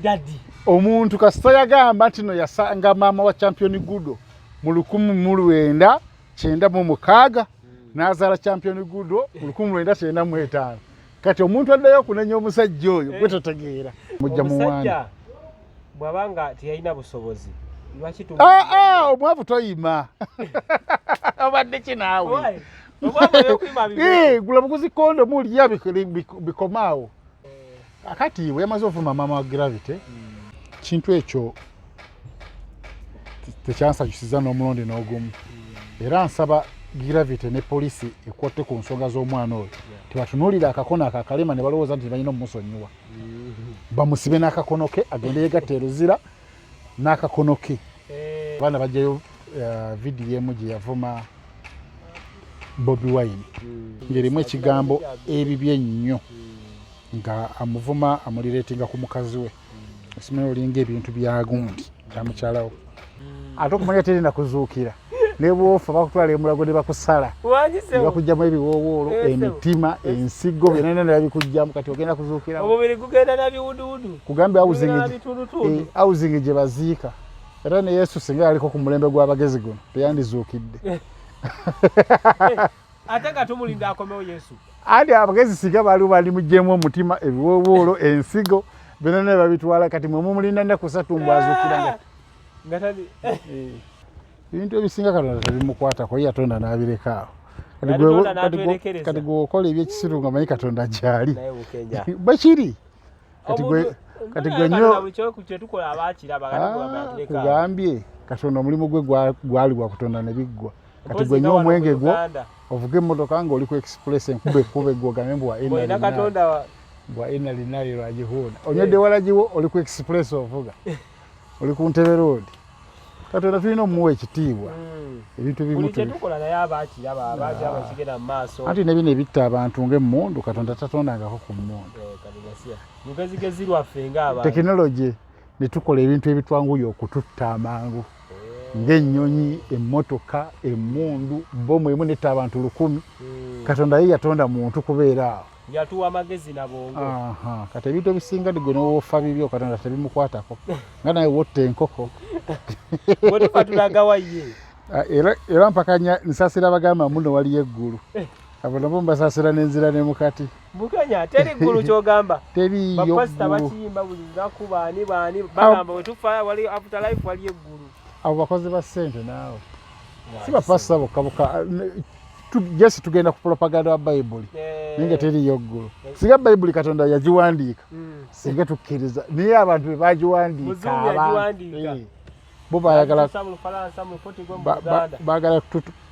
Daddy. Omuntu kasita yagamba nti no yasanga maama wa Champion Gudo mu 1996, n'azaala Champion Gudo mu 1995. Kati omuntu addayo okunenya omusajja oyo, gwe totegeera mujja muwanda. Omusajja bw'abanga teyalina busobozi, lwaki Ah, ah, omwavu toyima, obadde ki naawe? Why? Omwavu ebyokuyima Eh, gula buguzi kondomu, lya, bikomaawo. Akati bwe yamaze ovuma maama wa Gravity, kintu ekyo tekyansanyusiza n'omulundi n'ogumu. Era nsaba Gravity ne polisi ekwatte ku nsonga z'omwana oyo. Tebatunuulira akakono ako akalema ne balowooza nti balina omumusonyiwa. Bamusibe n'akakono ke, agende yegatta eruzira n'akakono ke. Abaana bajjayo vidiyo emu gye yavuma Bobi Wine, ng'erimu ekigambo ebibi ennyo, nga amuvuma, amulireetinga ku mukazi we. Simanyi olinga ebintu bya gundi bya mukyalawo. Ate okumanya terina kuzuukira, ne bwofa bakutwala emulago ne bakusala ne bakugjamu ebiwoowoolo, emitima, ensigo, byonna ne babikugjamu. Kati ogenda kuzuukira? Omubiri gugenda na biwuduwudu. Kugambe Gugenda na bitundutundu. Housing gye baziika. Era ne Yesu singa yaliko ku mulembe gw'abagezi guno, teyandizuukidde. Ate nga tumulinda akomewo Yesu. Andi abagezi singa baaliwo, balimuggyemu omutima, ebiwoowoolo, ensigo, byonna ne babitwala. Kati mwe mumulinda nnaku 3 mbwazuukira nga Nga tali Ebintu ebisinga Katonda tebimukwatako, ye yatonda n'abireka awo. Kati Yatonda kati n'atwerekereza. Kati gwe okola ebyekisiru nga manyi Katonda gyali. Naye Bukenya. Bwe kiri. Kati kati gwe nnyo Buli kyetukola abaakiraba, kati gwe Ah, atuleka. Kugambye Katonda omulimu gwe gwali gwa kutonda ne biggwa. Kati Mpozi gwe nga nywa wano omwenge mu gwo, Uganda. ovuga emmotoka ng'oli ku express, enkuba ekkuba eggwe, ogambe mbu wa Bw'olina Katonda bwa ina linali lwagihuuna. Onywedde walagiwo, oli ku express, ovuga, oli ku Ntebe Road. Katonda tulina omuwa ekitiibwa. Ebintu Buli ebimu kyetukola naye abaakiraba, abaakiraba ekigenda mu maaso. Anti ne bino ebitta abantu ng'emmundu, Katonda tatondangako ku mmundu. Eh, kati gasiya lugezigezi lwaffe ng'abantu. Tekinologi ne tukola ebintu ebitwanguya okututta amangu, ng'ennyonyi, emmotoka, emmundu, bomu emu netta abantu 1000. Katonda ye yatonda muntu kubeera awo. Yatuwa amagezi na bwongo. Aha, kati ebintu ebisinga gwe nowoofa bibyo, Katonda tebimukwatako, nga naye wotta enkoko. Bwe tufa tulagawa ye? Ah, era mpakanya nsaasira bagamba muno waliyo eggulu. Abo nabo mbasaasira n'enzira ne mukati. Bukenya, teri ggulu kyogamba? Teriiyo Bapasita ggulu. bakiyimba buli lunaku, baani baani bagamba bwe tufa wali afterlife, waliyo eggulu. Abo bakozi ba ssente naawe, si bapasita bokka bokka. Just tugenda ku propaganda wa Bayibuli, naye nga teriiyo ggulu. Singa Bayibuli Katonda yagiwandiika, singa tukkiriza, naye abantu be bagiwandiika. Muzungu Abantu yagiwandiika. Eh, bo bayagala Yagikyusa mu Lufalansa, mu Portugal, mu ba- Luganda. Baagala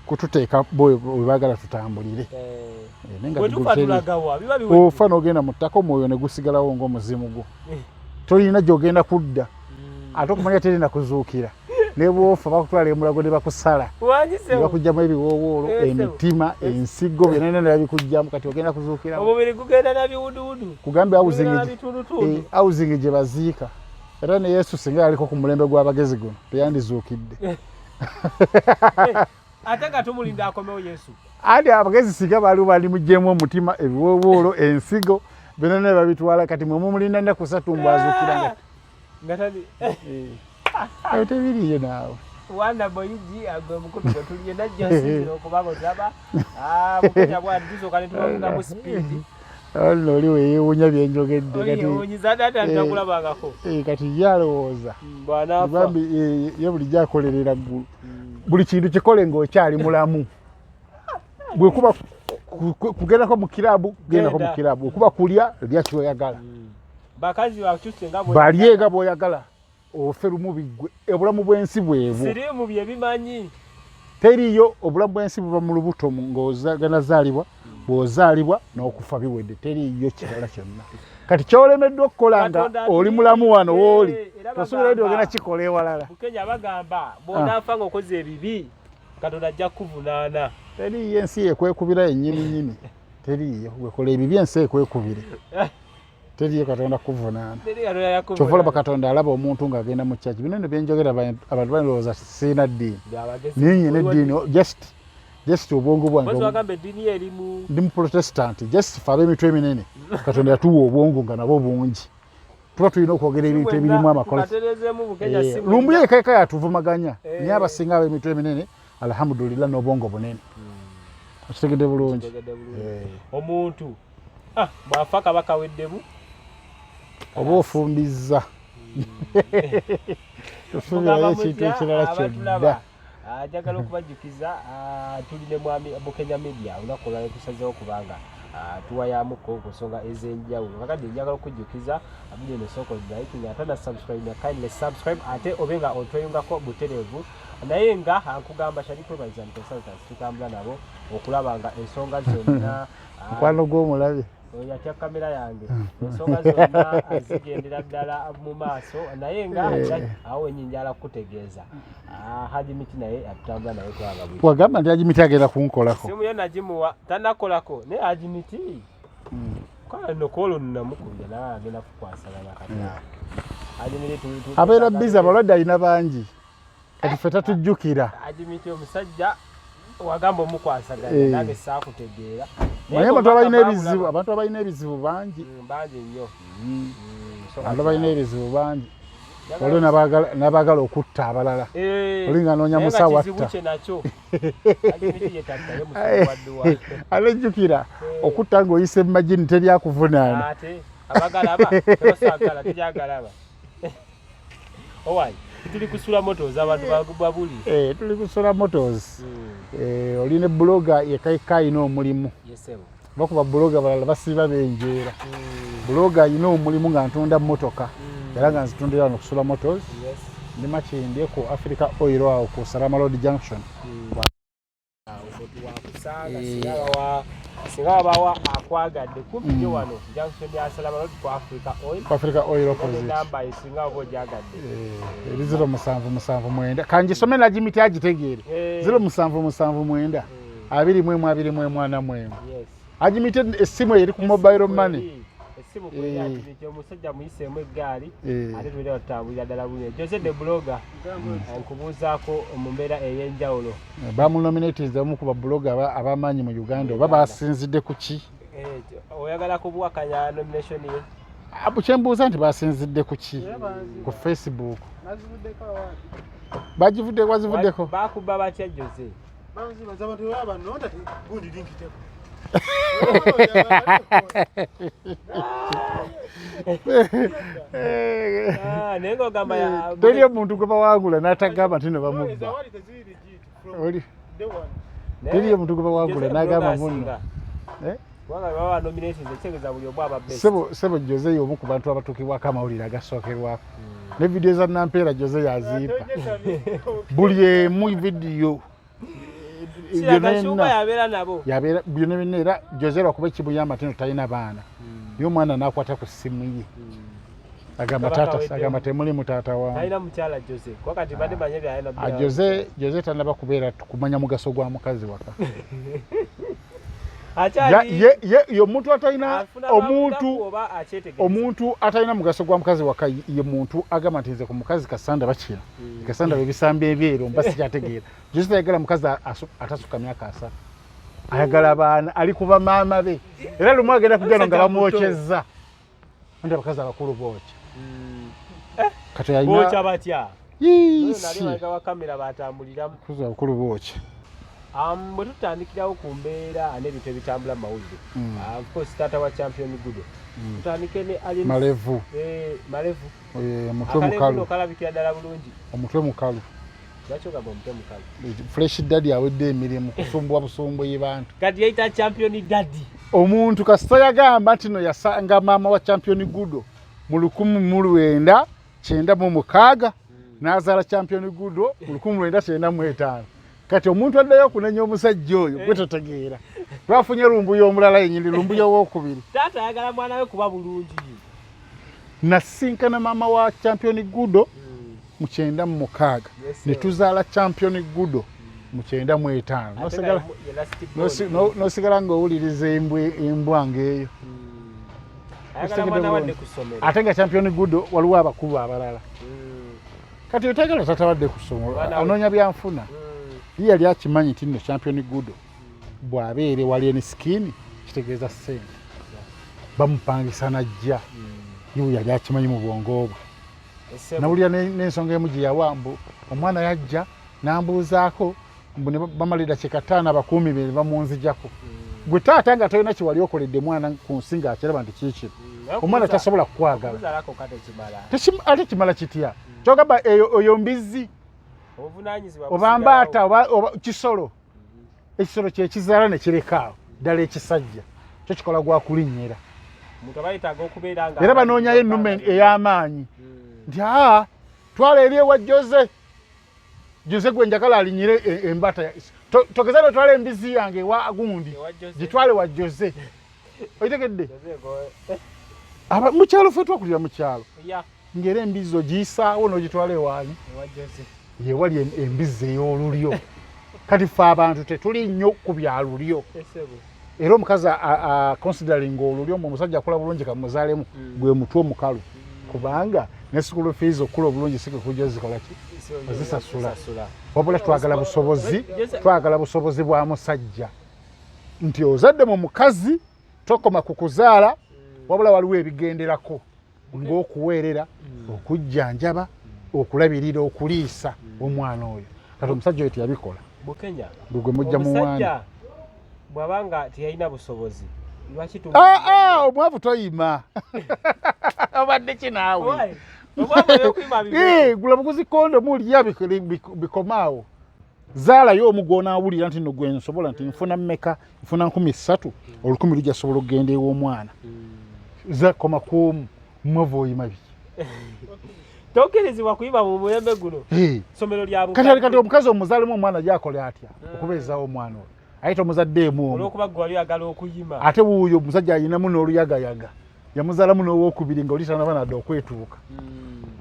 kututeeka bo we baagala tutambulire. Eh, naye nga Bwe eggulu tufa teriiyo. tulagawa? Biba biwedde. Ofa n'ogenda mu ttaka, omwoyo ne gusigalawo ng'omuzimu gwo. Tolina gy'ogenda kudda. Ate okumanya terina kuzuukira, ne bwofa bakutwala emulago ne bakusala Wangisewo. ne bakugjamu ebiwoowoolo, emitima, ensigo, byonna ne babikugjamu. Kati ogenda kuzuukira? Omubiri gugenda na biwuduwudu. Kugambe Gugenda na bitundutundu. Housing gye baziika. Era ne Yesu singa yaliko ku mulembe gw'abagezi guno, teyandizuukidde. Ate nga tumulinda akomewo Yesu. Andi abagezi singa baaliwo, balimuggyemu omutima, ebiwoowoolo, ensigo, byonna ne babitwala. Kati mwe mumulinda nnaku 3 mbwazuukira nga Nga tali Ayo tebiriiyo naawe. Wana boyigi gwe mukutu gwe tuliyo najja nsinzira okubanga otulaba. Ah, Bukenya bwati tusooka ne tubavugamu sipiidi. Nno oli weyeewuunya byenjogedde kati. Oyewuunyiza data ntakulabangako. Eh, kati ye alowooza Bw'anaafa. Bambi, ye bulijjo akolerera ggulu. Buli kintu kikole ng'okyali mulamu. Bwekuba kugendako mu kirabu, gendako mu Genda. kirabu. Okuba kulya, lya kyoyagala. Bakazi bakyuse nga bwe Balye nga bw'oyagala, ofe lumu biggwe. Obulamu bw'ensi bwebwo. Siriimu bye bimanyi. Teriyo. Obulamu bw'ensi buva mu lubuto ng'ogenda zaalibwa, bw'ozaalibwa n'okufa, biwedde. Teriyo kirala kyonna. Kati kyolemeddwa okukola nga Katonda oli mulamu wano wooli, Era tosuubira nti bagamba- ogenda kikola ewalala. Bukenya, bagamba bw'onaafa ng'okoze ebibi, Katonda ajja kukuvunaana. Teriyo. Ensi yekwekubira yennyini nyini. Teriyo. Wekola ebibi, ensi ekwekubire. Teriyo Katonda kuvunaana. Teri Katonda yakuvunaana. Kyova olaba Katonda alaba omuntu ng'agenda mu kyaki. Bino nno byenjogera, abantu balowooza siina ddiini. Byabagezi. Naye nyina eddiini, just obwongo bwange Mpozi wagamba eddiini ye erimu Ndi mu Protestant. Just fe ab'emitwe eminene, Katonda yatuwa obwongo nga nabwo bungi. Tuba tulina okwogera ebintu ebirimu amakola. Eh, Lumbuye yekayeka yatuvumaganya eh. Naye abasinga ab'emitwe eminene, alhamdulillah, n'obwongo bunene. Okitegedde bulungi. Eh. Omuntu ah, bw'afa kaba kaweddemu. Oba ofumbizza, tosuubirayo ekintu ekirala kyonna. Ah, njagala okubajjukiza, ah, tuli ne mwami Bukenya Media. Olunaku olwaliro tusazeewo kubanga ah, tuwayamuko ku nsonga ez'enjawulo. Kakati njagala okujjukiza video eno, sooka like nga ate na subscribe na kindly subscribe, ate obe nga otweyungako butereevu. Naye nga nkugamba, Shali Provides and Consultants tutambula nabo okulaba nga ensonga zonna Mukwano gw'omulabe. Oyo atya kamera yange. Ensonga zonna zigendera ddala mu maaso, naye nga eh. awo wenyini njala kukutegeeza, Haji Miti naye atutambula naye twanga. Wagamba nti Haji Miti agenda kunkolako. Simu ye nagimuwa, tanakolako. Naye Haji Miti kale no kwolwo namukubira, naye agenda kukwasaganya kati. Haji Miti abeera busy, abalwadde alina bangi, kati ffe tatujjukira. Haji Miti omusajja wagamba omukwasaganya Eh. nange saakutegeera. Naye abantu abalina ebizibu bangi. Bangi nnyo. So Abantu abalina ebizibu bangi. Waliwo n'abaagala okutta abalala. Eh, Oli ng'anoonya naye nga musawo kizibu atta. kye nakyo. Haji Miti ye tatta, ye musawo wa dduwa. Alejjukira Eh. okutta ng'oyise mu magini, teri akuvunaana. Ate abagalaba tebasaagala, tejagalaba. Owayi, tuli kusula Motors, abantu babuli. Eh, tuli kusula Motors. Eh, oli ne blogger yekaika alina omulimu. Yesebo. Bakuba blogger balala basiiba benjeera. Blogger alina omulimu nga ntunda mmotoka era nga nzitundira wano kusula Motors. Ndi Makindye ku Africa Oil awo ku Salama Road Junction. Wakusanga singa wabawa akwagadde kumpi nyo wano junction ya Salama Road ku Africa Oil. Ku Africa Oil opposite. Namba esinga oba ojagadde. Eh, eri 0779, kangisome nagimiti agitegeere. 0779 21 21 41. Agimite essimu eri ku mobile money. Essimu kweyakimiti, omusajja muyiseemu eggaali. Ate tulina tutambulira ddala bulungi. Jose the Blogger, nkubuuzaako mu mbeera ey'enjawulo. Bamunominatinze omu ku bablogger ab'amaanyi mu Uganda, oba basinzidde ku ki? Eh, oyagala kubuwakanya nomination ye? Ah, kyembuuza nti basinzidde ku ki ku Facebook? Nazivuddeko award. Bagivudde, wazivuddeko? Bakuba batya, Jose? Banzibaza abantu baba banonda gundi link teko. Ah, naye ng'ogamba Teri omuntu gwe bawangula n'atagamba nti no bamubba. Zawadi teziri legit from day one. Teri omuntu gwe bawangula Jose n'agamba Blogger muno. asinga. Eh? Kubanga baba nominations ekitegeeza buli omu aba best. Sebo Jose y'omu ku bantu abatuukibwako amawulire agasookerwako, ne vidiyo za Nampeera Jose yazimpa buli emu vidiyo. Kiraga Shumba yabeera nabo. Yabeera byonna byonna. Era Jose lwakuba ekimuyamba nti no talina baana, naye omwana n'akwata ku ssimu ye agamba Kabaka taata weddemu. Agamba temulimu taata wange. Talina mukyala Jose, kuba kati badde manye byalina. Ah, Jose tanaba kubeera kumanya mugaso gwa mukazi waka. Akyali Ye omuntu atalina afuna omuntu oba akyetegereza. Omuntu atalina mugaso gwa mukazi waka ye muntu agamba nti nze ku mukazi kasanda bakira, kasanda ebisambi ebyeru mba sikyategeera. Jose tayagala mukazi atasuka myaka 30, ayagala baana, ali kuba maama be. Era lumu agenda kugenda nga Omusajja muto. bamwokyezza nti abakazi abakulu bookya. Kati alina Bookya batya? Oyo nali Yiisi. mabega wa kamera batambuliramu. Abakazi abakulu bookya. Bwe tutandikirawo ku mbeera n'ebintu ebitambula mu mawulire. Ah, of course taata wa Champion Gudo, tutandike ne Alien. Malevu. Eh, malevu. Eh, omutwe Akalevu mukalu. no kalabikira ddala bulungi. Omutwe mukalu. Lwaki ogamba omutwe mukalu? Fresh Daddy awedde emirimu kusumbwa busumbwe bantu. Kati yayita Champion Daddy. Omuntu kasita yagamba nti no yasanga maama wa Champion Gudo mu 1996 n'azaala Champion Gudo mu 1995. Kati omuntu addayo okunenya omusajja oyo gwe totegeera. Twafunye Lumbuye omulala yenyini, Lumbuye owokubiri. Taata ayagala mwana we kuba bulungi. Nasinkana maama wa Champion Gudo mu 96, Yes, ne sir. tuzaala Champion Gudo mu 95. Ate N'osigala nga ye last born. N'osigala ng'owuliriza embwa ng'eyo. Ayagala mwana wadde ku ssomero. Ate nga Champion Gudo waliwo abakulu abalala. Kati otagala tata wadde ku ssomero, Mwana we. anoonya byanfuna. Ye yali akimanyi nti nno Champion Gudo bw'abeere wali eni skin kitegeeza ssente, bamupangisa najja. Ye yali akimanyi mu bwongo bwe. Nawulira n'ensonga emu gye yawa mbu omwana yajja n'ambuuzaako mbu ne bamala eddakiika ttaano abakuumi be ne bamunzijako. Gwe taata nga tolina kye wali okoledde mwana ku nsi ng'akiraba nti kiikino, omwana tasobola kukwagala. Ate kimala kitya? Kyogamba eyo mbizzi oba mbaata oba kisolo, ekisolo kyekizaala ne kirekaawo ddala ekisajja kyo kikola gwa kulinnyira. Era banoonyayo ennume ey'amaanyi nti aa twala eri ewa Jose, Jose gwe njagala alinyire embata, togeza notwala embizi yange ewa gundi, gitwale wa Jose. Okitegedde? Mukyalo ffe twakulira mu kyalo ng'era embizzi ogiyisaawo n'ogitwala ewaani yewali embizzi ey'olulyo. Kati ffe abantu tetuli nnyo ku bya lulyo, era omukazi considering olulyo mu omusajja akola bulungi kamuzaalemu gwe mutwe omukalu, kubanga ne school fees okukula obulungi si kwe kujja ozikola ki ozisasula, wabula twagala busobozi, twagala busobozi bwa musajja nti ozadde mu mukazi tokoma ku kuzaala, wabula waliwo ebigenderako ng'okuweerera, okujjanjaba, okulabirira, okuliisa omwana oyo. Kati omusajja oyo teyabikola. Bukenya, gwe mujja muwaana. Bw'abanga teyalina busobozi, lwaki? Omwavu toyima, obadde ki naawe? Gula buguzi kondomu, lya, bikomaawo. Zaalayo omu gw'onaawulira nti no gwe nsobola, nti nfuna mmeka, nfuna 3000, 1000 lujja sobola okugenda ew'omwana. Zakoma ku omu. Mwavu oyima biki? Tokkirizibwa kuyima mu mulembe guno. Somero lya Kati omukazi omuzaalemu omwana gyakola atya okubeezaawo omwana oyo? Aye tomuzaddeemu omu. Olwokuba gwe wali oyagala okuyima. Ate wuuyo omusajja ayinamu n'oluyagayaga, yamuzaalamu n'owokubiri nga oli tanaba nadde okwetuuka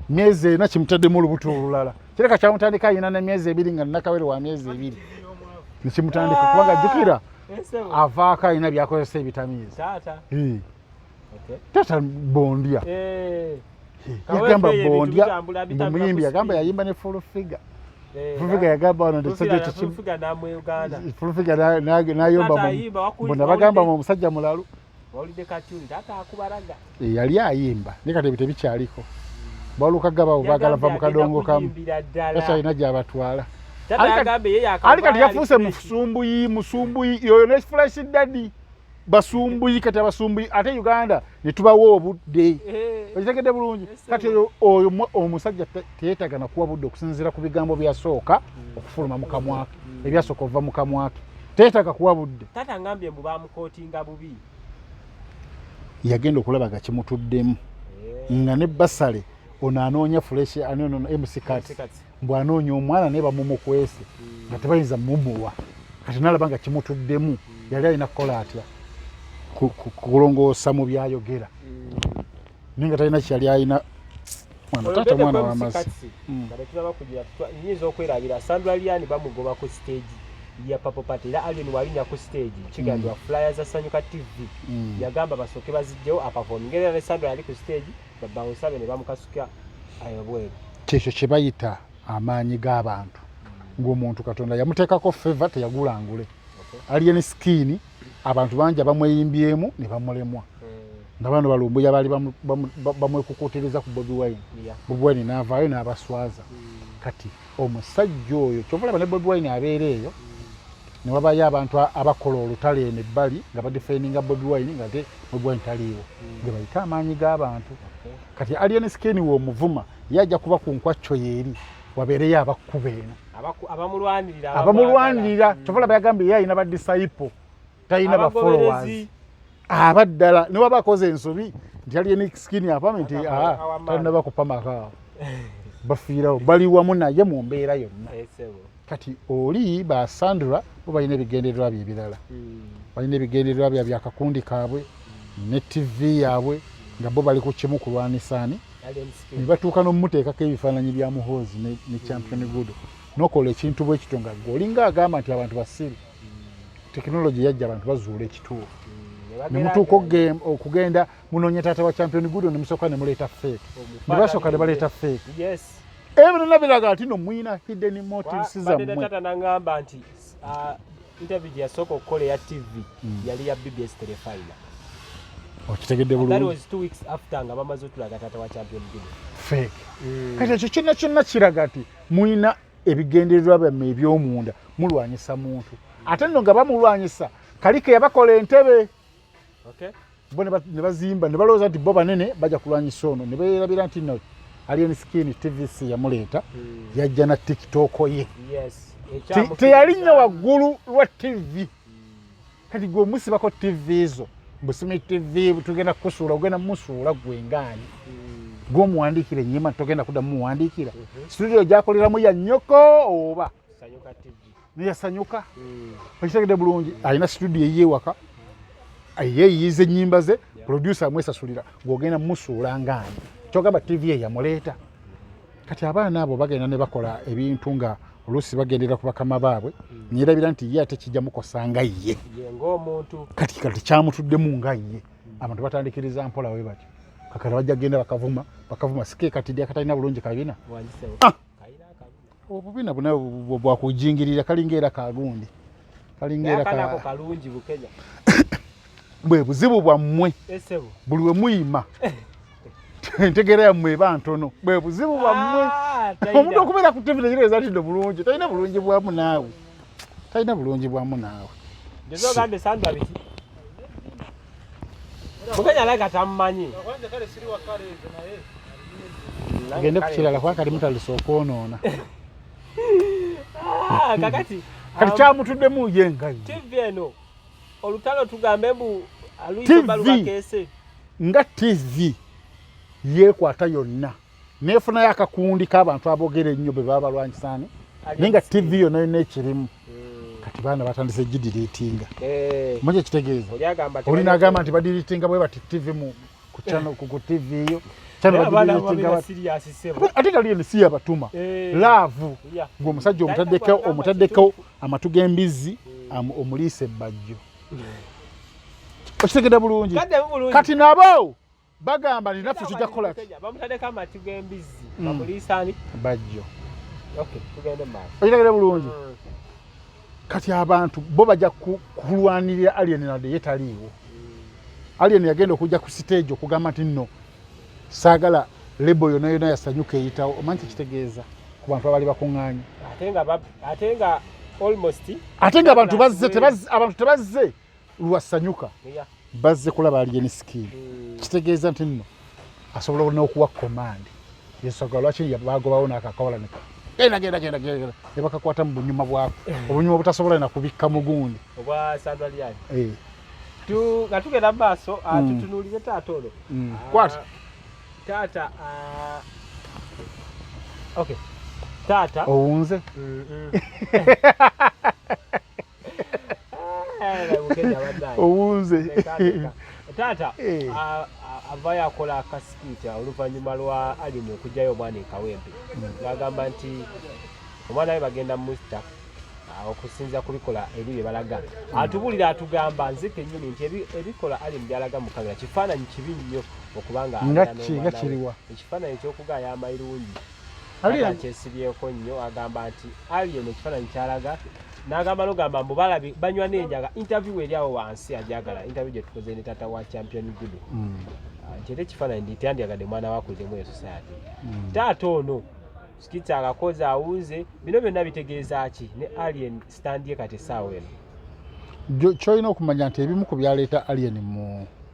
myezi 4, kimutaddemu olubuto olulala. Kireka kyamutandika ayina nemyezi 2, nga nakawere wa myezi 2 nekimutandika, kubanga jjukira avaako alina byakozesa ebitamiiza. Taata bondya yagamba bondya muyimbi, yagamba yayimba ne Full Figure. Full Figure yagamba wano nti ekisajja Full Figure nayomba mbona bagamba mu omusajja mulalu yali ayimba, naye kati ebyo tebikyaliko. Balukaga baabo baagala va mu kadongo kamu, takyalina gyabatwala. Ali kati yafuuse musumbuyi, musumbuyi yoyo ne Flash Daddy basumbuyi. Kati abasumbuyi ate Uganda ne tubawa obudde, okitegedde bulungi? Kati oyo omusajja teyeetaaga nakuwa budde okusinziira ku bigambo byasooka okufuluma mu kamwake, ebyasooka okuva mu kamwake, teyeetaaga kuwa budde. Taata ngambye mbu bamuquotinga bubi. Yagenda okulaba nga kimutuddemu, nga ne basale ono anoonya Fresh, MC Kats, mbu anoonya omwana naye bamumukwese nga tebayinza mumuwa. Kati nalaba nga kimutuddemu, yali alina kukola atya? Kulongoosa mu byayogera, naye nga talina kyeyali alina. Mwana taata, mwana w'amazzi. Nga tetunaba kugira, nyinza okwerabira, Sandra Lian bamugoba ku stage ya Purple Party, era Alien walinya ku stage kigambibwa flyer za Sanyuka TV yagamba basooke bazijjewo aperforming, era ne Sandra yali ku stage, babawunsabe ne bamukasuka ebweru. Kyekyo kye bayita amaanyi g'abantu, ng'omuntu Katonda yamuteekako favor, teyagulangule. Alien Skin abantu bangi abamweyimbyemu ne bamulemwa, nga bano balumbuya baali bamwekukuutiriza ku Bobi Wine. Bobi Wine n'avaayo n'abaswaza. Kati omusajja oyo kyova olaba ne Bobi Wine abeera eyo, ne wabayo abantu abakola olutalo eno ebbali nga badefendinga Bobi Wine, nga ate Bobi Wine taliiwo, ge bayite amaanyi g'abantu. Kati Alien Skin w'omuvuma, ye ajja kuba ku nkwacco yeeri, wabeereyo abakkuba eno abamulwanirira. Abamulwanirira. Kyova olaba yagambye ye alina ba disciple, talina ba followers. Abaddala ne waba akoze ensobi nti Alien Skin apame nti tanaba kupamako, awo bafiirawo, bali wamu naye mu mbeera yonna. Kati oli ba Sandra bo balina ebigendererwa bye ebirala, balina ebigendererwa bya byakakundi kaabwe ne TV yaabwe, nga bo bali ku kimu kulwanisaani, ne batuuka n'omumuteekako ebifaananyi bya Muhoozi ne Champion Gudo. Nokola ekintu bwe kityo nga gwe olinga agamba nti abantu basiru, tekinologi yajja, abantu bazuula ekituufu, ne mutuuka okugenda munoonya taata wa Champion Gudo, ne musooka ne muleeta fake, ne basooka ne baleeta fake. Ebyo byonna biraga nti no muyina hidden motives zammwe. Taata nangamba nti interview gye yasooka okukola eya TV yali ya BBS Terefayina. Okitegedde That bulungi. was 2 weeks after nga bamaze otulaga taata wa Champion Gudo. Fake. Kati ekyo kyonna kyonna kiraga nti mulina ebigendererwa byammwe ebyomunda, mulwanyisa muntu, ate nno nga bamulwanyisa kali ke yabakola entebe. Bo ne bazimba ne balowooza nti bo banene bajja kulwanyisa ono, ne beerabira nti no Alien Skin TVC yamuleeta, yajja na TikTok ye. Teyalinnya waggulu lwa TV. Kati gwe omusibako TV zo, mbusimi TV tugenda kukusuula, ogenda mumusuula gwe ngaani? Gwe omuwandiikira ennyima, togenda kuddamu muwandiikira. Studio gyakoleramu ya nnyoko oba? Sanyuka TV. Neyasanyuka. Okitegedde bulungi, alina studio eyiye ewaka, yeeyiyiza ennyimba ze, producer amwesasulira, ng'ogenda mumusuula ngaani? Kyogamba TV ye yamuleeta. Kati abaana abo bagenda ne bakola ebintu nga oluusi bagendera ku bakama baabwe, nyerabira nti ye ate kijja mukosa nga ye. Ye ng'omuntu. Kati kyamutuddemu nga ye, abantu batandikiriza mpola we batyo, kakati bajja genda bakavuma bakavuma sike kati ddi akatalina bulungi kabina. Wangisewo. Ah! Kalina akabina. Obubina buna bwakujingirira, kalinga era kagundi, kalinga Naye era akaana ako ka kalungi, Bukenya. Bwe buzibu bwammwe. Esebo. Buli we muyima entegeera yammwe eba ntono, bwe buzibu bwammwe. Ah, talina. Omuntu okubeera ku TV tekitegeeza nti nno bulungi, talina bulungi bwamu naawe, talina bulungi bwamu naawe. Nze ogambye Sandra biki? Bukenya alabika tamumanyi. Kwanza kale siri wa kale ezo naye. Tugende ku kirala kuba kali mutandise okwonoona. Ah, kakati Kati kyamutuddemu ye nga ye. TV eno olutalo tugambe mbu aluyita TV. balubakeese. Nga TV yeekwata yonna neefunayo akakundi k'abantu aboogera ennyo be baba balwanyisaani, naye nga TV yonna yonna ekirimu. Kati baana batandise gidiriitinga. Omanyi ekitegeeza? Oli agamba Oli n'agamba nti badiriitinga bwe bati TV mu ku channel ku TV yo channel abaana badiriitinga babeera bati. serious, ssebo. Ate nga liyo si yabatuma. Love. Gwe omusajja omutaddeko Talina omutaddeko amatu g'embizzi, omuliisa ebbajjo, okitegedde bulungi? Kaddemu bulungi. Kati nabo bagamba nti naffe tujja kukola ki? Bamutaddeko amatu g'embizzi, bamuliisa ani? Bajjo. Okay, tugende mu maaso. Okitegedde bulungi? Kati abantu bo bajja kulwanirira Alien nadde ye taliiwo. Alien yagenda okujja ku stage okugamba nti nno saagala label yonna yonna yasanyuka eyitawo. Omanyi kyekitegeeza ku bantu abali bakuŋŋaanye? Ate nga almost Ate nga abantu bazze abantu tebazze lwasanyuka, bazze kulaba Alien Skin. Kitegeeza nti nno asobola n'okuwa command, yensonga lwaki bagobawo n'akakawala ne genda genda genda genda ne bakakwata mu bunyuma bwako, obunyuma butasobola na kubikka mugundi. Obwa Sandra Lian. Eh. Nga tugenda mu maaso, tutunuulire taata ono. Kwata. Taata, okay, taata. Owunze. Eh, Bukenya bannange. Owunze. Leka, leka. Taata avayo akola akasikiita oluvannyuma lwa Alien okugyayo omwana e Kawempe, ng'agamba nti omwana we bagenda musta okusinza ku bikola eri bye balaga. Atubuulira, atugamba nze kennyini nti ebikola Alien byalaga mu kamera kifaananyi kibi nnyo okubanga Nga abeera ki? n'omwana Nga we. kiriwa? Ekifaananyi ekyokugaaya amayirungi. Alien- Kyesibyeko nnyo, agamba nti Alien ekifaananyi kyalaga n'agamba nogamba mbu balabi banywa n'enjaga. Interview eri awo wansi ajagala interview gye tukoze ne taata wa Champion Gudo. Nti era ekifaananyi ndi teyandyagadde mwana wakuliremu eyo society. Taata ono skit akakoze awunze, bino byonna bitegeeza ki ne Alien stand ye kati essaawa eno? Kyolina okumanya nti ebimu ku byaleeta Alien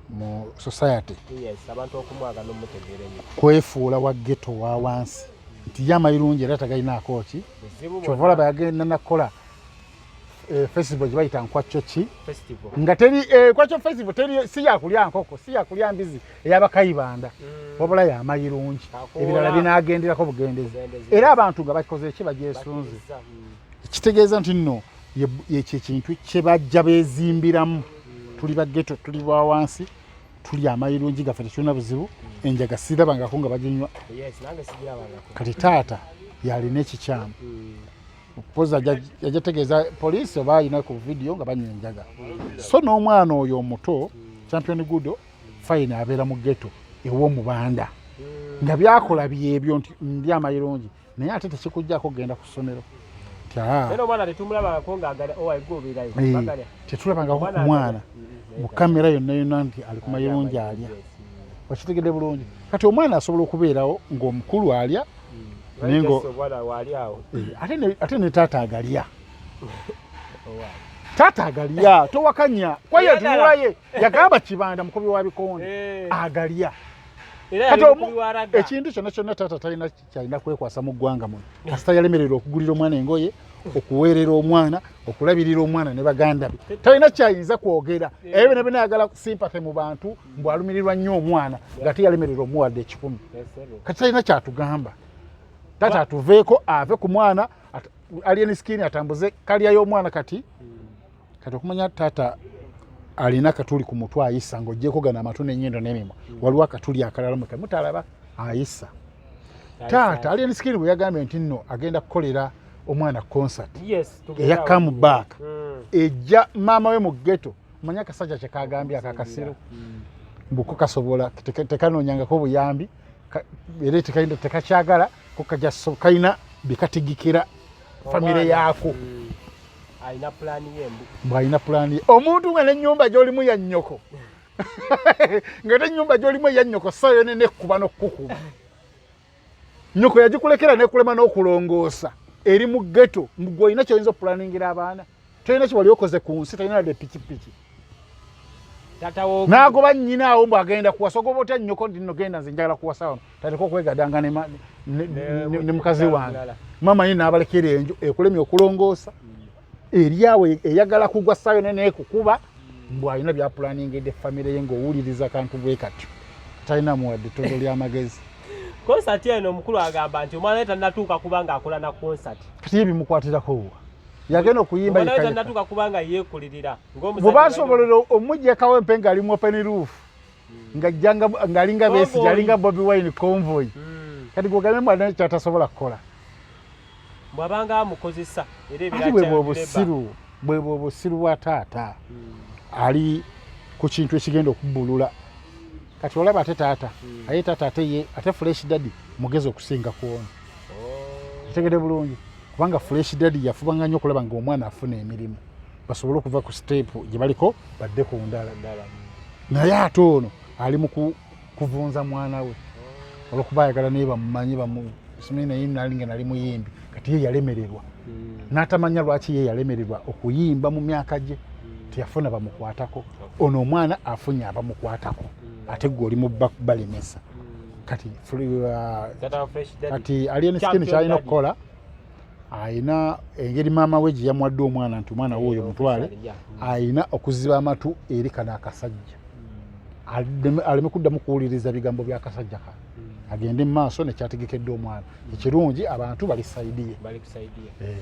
mu society, Yes, abantu okumwaga n'omutegeera ennyo, kwefuula wa ghetto wa wansi nti ye amayirungi era tagalinaako ki. Buzibu Kyova olaba yagenda nakukola festival gye bayita Nkwakyo ki? Festival. Nga teri Nkwakyo festival teri, si yakulya nkoko, si yakulya mbizi ey'abakayibanda, wabula yamayirungi. Kakoola. Ebirala binagenderako bugendezi. Bugendezi. Era abantu nga bakoze ki? Bagyesunze. Bakkiriza. Kitegeeza nti nno ekyo ekintu kye bajja beezimbiramu, tuli ba ghetto, tuli ba wansi, tuli amayirungi gaffe, tetulina buzibu. Enjaga sirabangako nga baginywa. Yes, nange sigirabangako. Kati taata yalina ekikyamu, poza yajja tegeeza poliisi oba alina ku vidiyo nga banywa enjaga. So n'omwana oyo omuto Champion Gudo fine abeera mu ghetto ew'omubanda, nga byakola byebyo nti ndi amayirungi, naye ate tekikuggyako kugenda ku ssomero. Nti aa Naye omwana tetumulabangako ng'agalya owaigwe obeerayo Eh, bagalya. Tetulabangako ku Omwana mwana agalya. mu kamera yonna yonna nti ali ku mayirungi alya. Okitegedde bulungi? Kati omwana asobola okubeerawo ng'omukulu alya. Naye Omwana waali awo. Eh, ate ne taata agalya. Owaye. Taata agalya, towakanya kwaye. Era ddala. Tunulaye yagamba Kibanda mukubi wa bikonde. Eh, Agalya. Era Kati yali mukubi wa ragga. Ekintu kyonna kyonna taata talina kyalina kwekwasa mu ggwanga muno, kasita yalemererwa okugulira omwana engoye, okuweerera omwana, okulabirira omwana ne baganda be, talina kyayinza kwogera. Ebyo byonna byonna ayagala sympathy mu bantu, mbw alumirirwa nnyo omwana, nga teyalemererwa omuwadde 100. Yes, sir. Kati talina kyatugamba. Taata atuveeko, ave ku mwana, Alien Skin atambuze kalya y'omwana. Kati okumanya taata alina akatuli ku mutwe ayisa, ng'ogyeko gano amatu n'ennyindo n'emimwa, waliwo akatuli akalala mwe mutalaba ayisa. Taata Alien Skin bwe yagambye nti nno agenda kukolera omwana concert Yes, tugende eya awo. comeback, ejja maama we mu ghetto. Manya akasajja kyekagambye akakasiru, mbuko kasobola tekanoonyangako buyambi, era tekakyagala ko, kajja kalina bikatigikira famire Omwana. yaako. Alina pulaani ye mbu. Mbw alina pulaani ye. Omuntu nga n'ennyumba gy'olimu ya nnyoko, nga te ennyumba gy'olimu eya nnyoko sayo nekkuba n'okkukuba, nnyoko yagikulekera nekulema n'okulongoosa, eri mu ghetto, gwe olina kyoyinza okupulaningira abaana? Tolina kiwali okoze ku nsi, tolina wadde pikipiki. Taata wo. N'agoba nnyina awo mbu agenda kuwasa. Ogoba otya nnyoko nti nno genda, nze njagala kuwasa wano, tandika okwegadanga ne mukazi wange? Maama ye n'abalekera enju ekulemye okulongoosa, eri awo eyagala kugwa ssaayo neekukuba, mbu alina byapulaningidde famire ye. Ng'owuliriza kantu bwe katyo, talina muwadde ttondo ly'amagezi. Konsati eno, omukulu agamba nti omwana we tannatuuka kuba ng'akola na konsati. Kati ye bimukwatirako wa? Yagenda okuyimba Omwana we yekka yekka. tannatuuka kuba nga yeekulirira. Bwe basobolera omuggyekawo empe ng'ali mu open roof, ng'ajjanga ng'alinga Besigye, Convoy. alinga Bobi Wine convoy, kati gwogambe mwana kyatasobola kukola? Bw'abanga amukozesa era. Ate bwe bwe obusiru bwa taata ali ku kintu ekigenda okubbulula. Kati olaba ate taata, aye taata ate ye ate Fresh Daddy mugezi okusinga ku ono. Otegedde bulungi? Kubanga Fresh Daddy yafubanga nnyo okulaba nga omwana afuna emirimu, basobole okuva ku step gye baliko badde ku ndala. Naye ate ono ali mu kuvunza mwana we olwokuba ayagala naye bamumanyi, bamusimanyi, naye nali nga nali muyimbi. Kati ye yalemererwa n'atamanya lwaki ye yalemererwa okuyimba mu myaka gye, teyafuna bamukwatako. Ono omwana afunye abamukwatako, ate gwe oli mu balemesa. Kati kati Alien Skin kyalina okukola, ayina engeri maama we gye yamuwadde omwana nti omwana we oyo mutwale, ayina okuziba amatu eri kano akasajja, aleme kuddamu kuwuliriza bigambo byakasajja kano, agende mu maaso nekyategekedde omwana. Ekirungi abantu bali side ye. Bali ku side ye. Eh.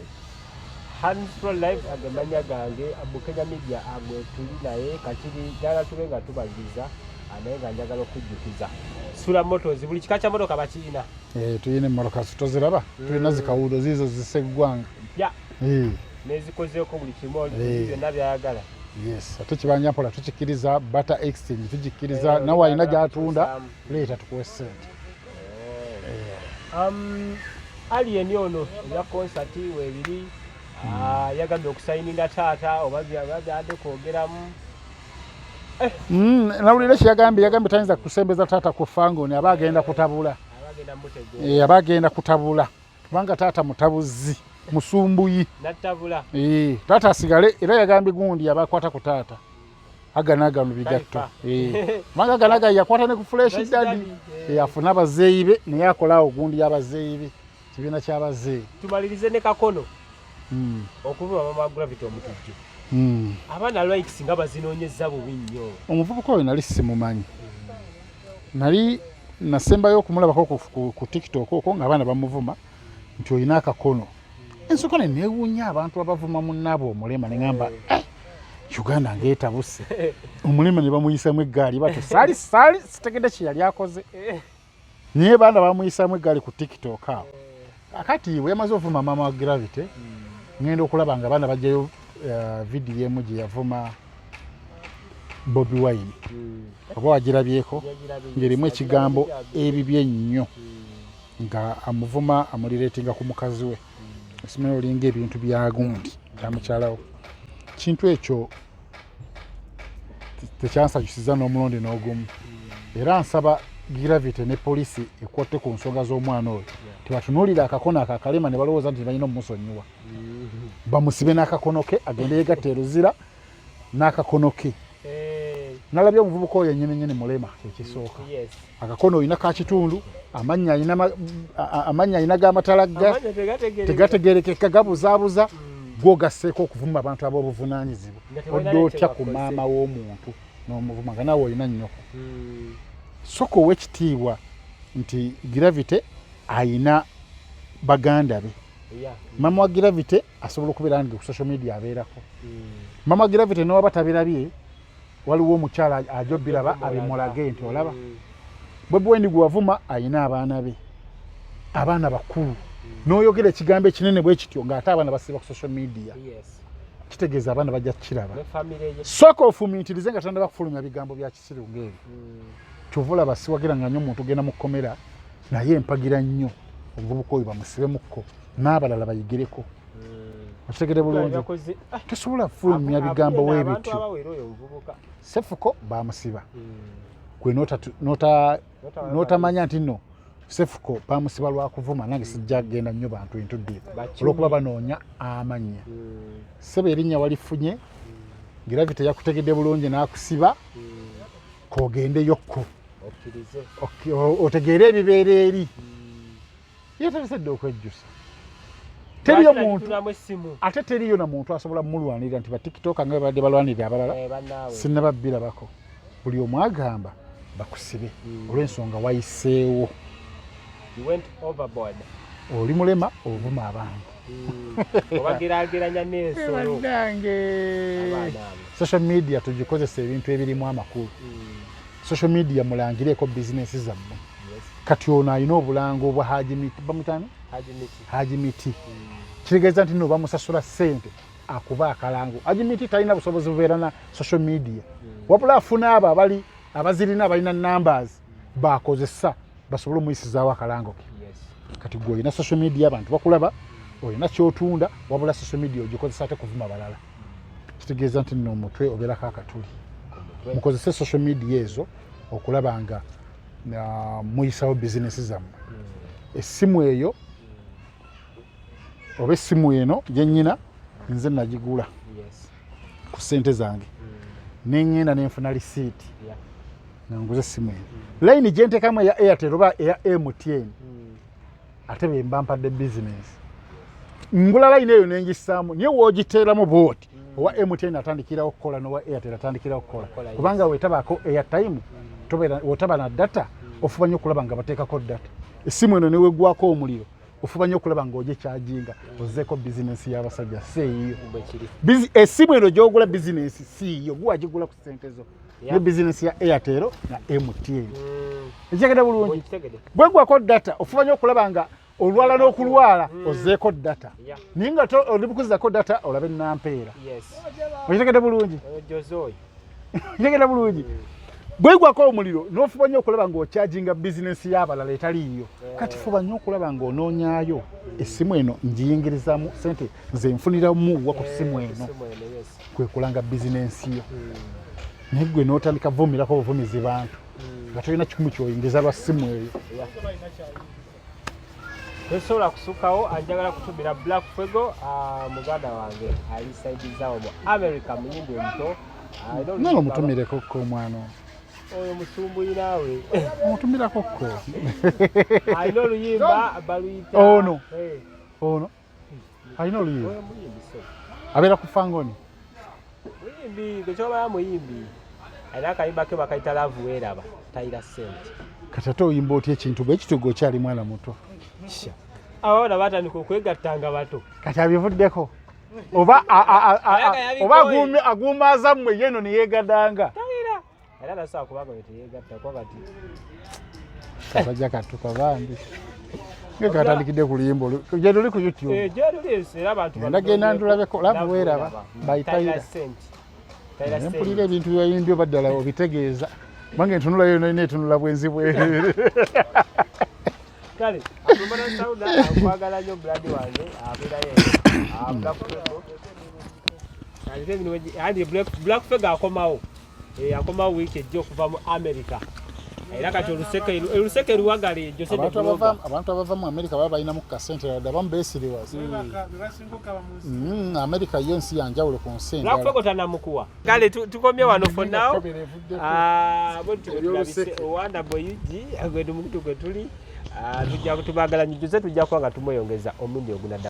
Hansfro Live agemanya gange, Bukenya Media agwe tuli naye kakiri ddala tube nga tubagiza, naye nga njagala okujjukiza Sula Motors, buli kika kya motoka bakirina. Eh, tulina emmotoka, toziraba? Tulina zikawundo ziizo ziseggwanga. Mpya. Eh, nezikozeeko buli kimu. Eh. Byonna byayagala. Yes, ate kibanja mpola tukikkiriza, barter exchange tugikkiriza. Eh, nawe alina oyagala gyatunda, kukyusaamu. leeta tukuwe sente. Alien ono ebya konsati weebiri. Ah, yagambye okusayininga taata oba byadde kwogeramu. Nawulira kyeyagambye, yagambye tayinza kusembeza taata ku fangoni, aba agenda kutabula. Abagenda mutegeera. Eh, aba agenda kutabula, kubanga taata mutabuzi, musumbuyi. Nattabula. Eh, taata asigale. Era yagambye gundi abakwata ku taata aganagano bigatto. Kalifa. Eh, kubanga aganaga yakwata ne ku Fresh Fresh Daddy. Daddy, eh. Eh, afune abazeeyi be, naye akolaawo gundi y'abazeeyi be, kibiina ky'abazeeyi. Tumalirize ne kakono okuvuma mama Gravity Omutujju. Abaana likes nga bazinoonyeza bubi nnyo. Omuvubuka oyo nali simumanyi, nali nasembayo okumulabako ku TikTok okwo ng'abaana bamuvuma nti olina akakono. Ensooka ne neewuunya abantu abavuma munnaabwe omulema, ne ŋŋamba, "Eh, Uganda ng'etabuse, omulema ne bamuyisamu eggaali batyo." Saali sitegedde kye yali akoze, naye baana bamuyisamu eggaali ku TikTok awo. Akati bwe yamaze ovuma maama wa Gravity, ŋŋenda okulaba nga abaana bajjayo vidiyo emu gye yavuma Bobi Wine. Oba wagirabyeko? Ng'erimu ekigambo ebibi ennyo, nga amuvuma, amulireetinga ku mukazi we. Simanyi olinga ebintu bya gundi bya mukyalawo. Kintu ekyo tekyansanyusiza n'omulundi n'ogumu. Era nsaba Gravity ne poliisi ekwatte ku nsonga z'omwana oyo. Tebatunuulira akakono ako akalema ne balowooza nti balina omumusonyiwa. Bamusibe n'akakono ke agende yegatte e Luzira n'akakono ke. Nalabye omuvubuka oyo nyini nyini mulema ekisooka. Akakono olina ka kitundu, amannya alina g'amatalagga tegategerekeka, gabuzaabuza. Gwogasseeko okuvuma abantu ab'obuvunaanyizibwa. Odde otya ku maama w'omuntu n'omuvuma nga naawe olina nnyoko. Sooka owe ekitiibwa nti Gravity ayina baganda be. Maama wa Gravity asobola okubeera nga ku social media abeerako. Maama wa Gravity newaba tabirabye, waliwo omukyala ajja obiraba abimulage nti olaba. Bobi Wine gwe wavuma ayina abaana be, abaana bakulu. N'oyogera ekigambo ekinene bwe kityo ng'ate abaana basiiba ku social media. Kitegeeza abaana bajja kukiraba. Sooka ofumiitirize nga tannaba kufulumya bigambo bya kisiru ng'ebyo. Kyova olaba siwagira nga nnyo omuntu ogenda mu kkomera, naye mpagira nnyo omuvubuka oyo bamusibemukko n'abalala bayigireko. Okitegedde bulungi? Tosobola kufulumya bigambo weebityo. Sefuko bamusiba. Gwe n'otamanya nti nno Sefuko bamusiba lwa kuvuma, nange sijja kugenda nnyo bantu into deep olw'okuba banoonya amannya. Ssebo erinnya walifunye, Gravity yakutegedde bulungi n'akusiba, k'ogendeyokko otegeere ebibeera eri. Yeetagisa dda okwejjusa. Teriyo muntu, ate teriyo na muntu asobola mumulwanirira nti batikitoka nga babadde balwanirira abalala, sinnababbirabako. Buli omu agamba bakusibe olw'ensonga wayiseewo. Oli mulema ovuma abantu. Obageraageranya n'ensolo. Bannange. Social media tugikozesa ebintu ebirimu amakulu. Social media mulangireeko bizinensi zammwe. Kati ono alina obulango obwa Haji Miti, bamutani? Haji Miti. Kitegeeza nti nno bamusasula ssente akuba akalango. Haji Miti talina busobozi bubeera na social media. Wabula afuna abo abali abazirina abalina numbers bakozesa basobole omuyisizaawo akalango ke. Kati gwe olina social media abantu bakulaba, olina ky'otunda, wabula social media ogikozesa ate kuvuma balala. Kitegeeza nti nno omutwe obeerako akatuli. Mukozese social media ezo okulaba nga muyisawo bizinesi zammwe. Essimu eyo oba essimu eno gye nnyina nze nagigula ku ssente zange, ne ŋŋenda ne nfuna lisiiti nga nguze essimu eno. Layini gye nteekamu eya Airtel oba eya MTN, ate be mba mpadde bizinesi. Ngula layini eyo ne ngissaamu, naye w'ogiteeramu bw'oti, owa MTN atandikirawo okukola n'owa Airtel atandikirawo okukola, kubanga wetabaako airtime, wotaba na data, ofuba nnyo okulaba nga bateekako data. Essimu eno ne weggwako omuliro, ofuba nnyo okulaba ng'ogikyajinga, ozzeeko bizinensi y'abasajja si eyiyo. Essimu eno gy'ogula bizinensi si yiyo, gwe wagigula ku ssente zo. Ne bizinensi ya Airtel na MTN. Ekitegedde bulungi? Bwegwako data, ofuba nnyo okulaba nga olwala n'okulwala ozzeeko data, naye nga oli bukuzzako data olabe nampeera. Okitegedde bulungi? Okitegedde bulungi? Bwegwako omuliro n'ofuba nnyo okulaba ng'okyajinga bizinensi y'abalala etaliiyo. Kati fuba nnyo okulaba ng'onoonyaayo essimu eno ngiyingirizaamu ssente nze nfuniramu wa ku ssimu eno, kwe kulanga bizinensi yo. Naye gwe n'otandika vumirako obuvumizi bantu nga tolina kikumi ky'oyingiza lwa ssimu eyo. Tosobola kusukawo. Anjagala kutumira Black Fuego, muganda wange ali side zawo mu America, muyimbi omuto. Nalo omutumireko ko omwana oyo musumbuyi naawe. Omutumirako ko. Alina oluyimba baluyita ono ono alina oluyimba abeera ku Fangoni. Muyimbi gwe muyimbi alina akayimba ke bakayita Love Weeraba Tayira Sente. Kati ate oyimba otya ekintu bwe kityo gwe okyali mwana muto? Abaana batandika okwegatta nga bato. Kati abivuddeko oba oba aguumaaza mmwe yeno ne yeegadanga. Era nasobola kubanga oyo teyeegatta kuba kati Kasajja katuka bambi nga katandikidde ku luyimba gye luli ku YouTube. Gyeruli era abantu Genda genda ndulabeko Love Weeraba by Tyler. Mpulira ebintu byebayimbye oba ddala obitegeeza, kubanga entunula yo nolina etunula bwenzi bwerere. Kale atumona Sauda, nkwagala nnyo blood wange, abeerayo. Black Fego, ate emirimu anti Black Fego akomawo. Akomawo wiiki ejja okuva mu America, era kati oluseke luwagala ejo. Abantu abava mu America baba balinamu kasente, wadde abamu beesiriwaza. America yo nsi yanjawulo ku nsi. Black Fego tanamukuwa. Kale tukomye wano for now. Bwe owanda boyugi gwe tumukutu gwe tuli, tujja tubagala nyujuze, tujja kuba nga tumweyongeza omulundi ogunadda.